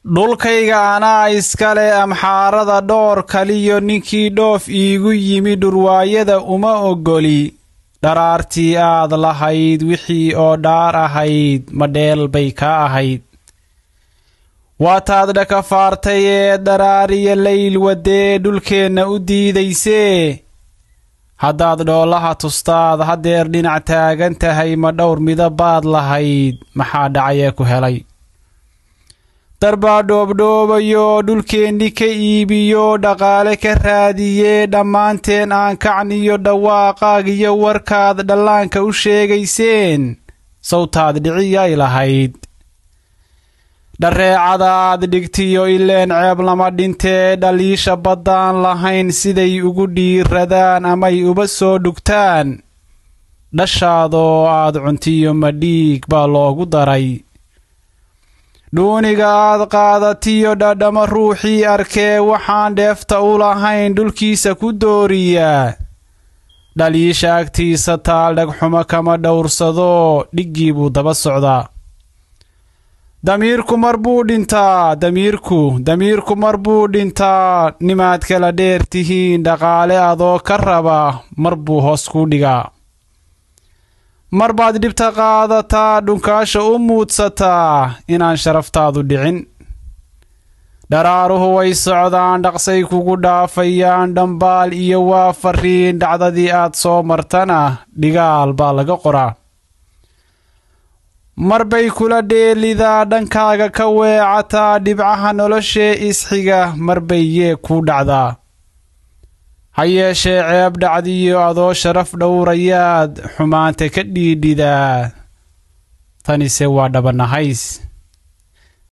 Dhulkayga anaa iskale, Amxaarada dhoor kaliyo ninkii dhoof iigu yimi dhurwaayada uma oggoli. Dharaartii aad lahayd wixii oo dhaar ahayd, ma dheel bay kaa ahayd? Waataad dhakafaartay ee dharaariya layl wadee dhulkeenna u diidaysee. Haddaad dhoolaha tustaad haddeer dhinac taagan tahay, ma dhowr midabaad lahayd? Maxaa dhacayee ku helay? Darbaa dhoobdhoobayoo dhulkeenni ka iibiyo dhaqaale ka raadiyee. Dhammaanteen aan kacniyo dhawaaqaag iyo warkaad dhallaanka u sheegayseen, sawtaad dhiciyay lahayd. Dhareecada aad dhigtiyo ileen ceeb lama dhintee, dhaliisha baddaan lahayn siday ugu dhiiradaan amay uba soo dhugtaan. Dhashaadoo aad cuntiyo ma dhiig baa loogu daray? Dhuuniga aad qaadatiyo dhadhamo ruuxii arkee, waxaan dheefta u lahayn dhulkiisa ku dooriyaa. Dhaliisha agtiisa taal dhagxumo kama dhowrsado, dhiggii buu daba socdaa. Damiirku mar buu dhintaa, damiirku mar buu dhintaa. Nimaad kala dheer tihiin dhaqaale adoo ka raba, mar buu hoos kuu dhigaa. Mar baad dhibta qaadataa, dhunkaasha u muudsataa inaan sharaftaadu dhicin. Dharaaruhu way socdaan, dhaqsay kugu dhaafayaan. Dhambaal iyo waa fariin, dhacdadii aad soo martana dhigaal baa laga qoraa. Mar bay kula dheelidaa, dhankaaga ka weecataa dhibcaha noloshee isxiga, mar bay yeeg kuu dhacdaa. Ha yeeshee ceeb dhacdiyo adoo sharaf dhowrayaad xumaanta ka dhiidhidaa, tanise waa dhabanahays.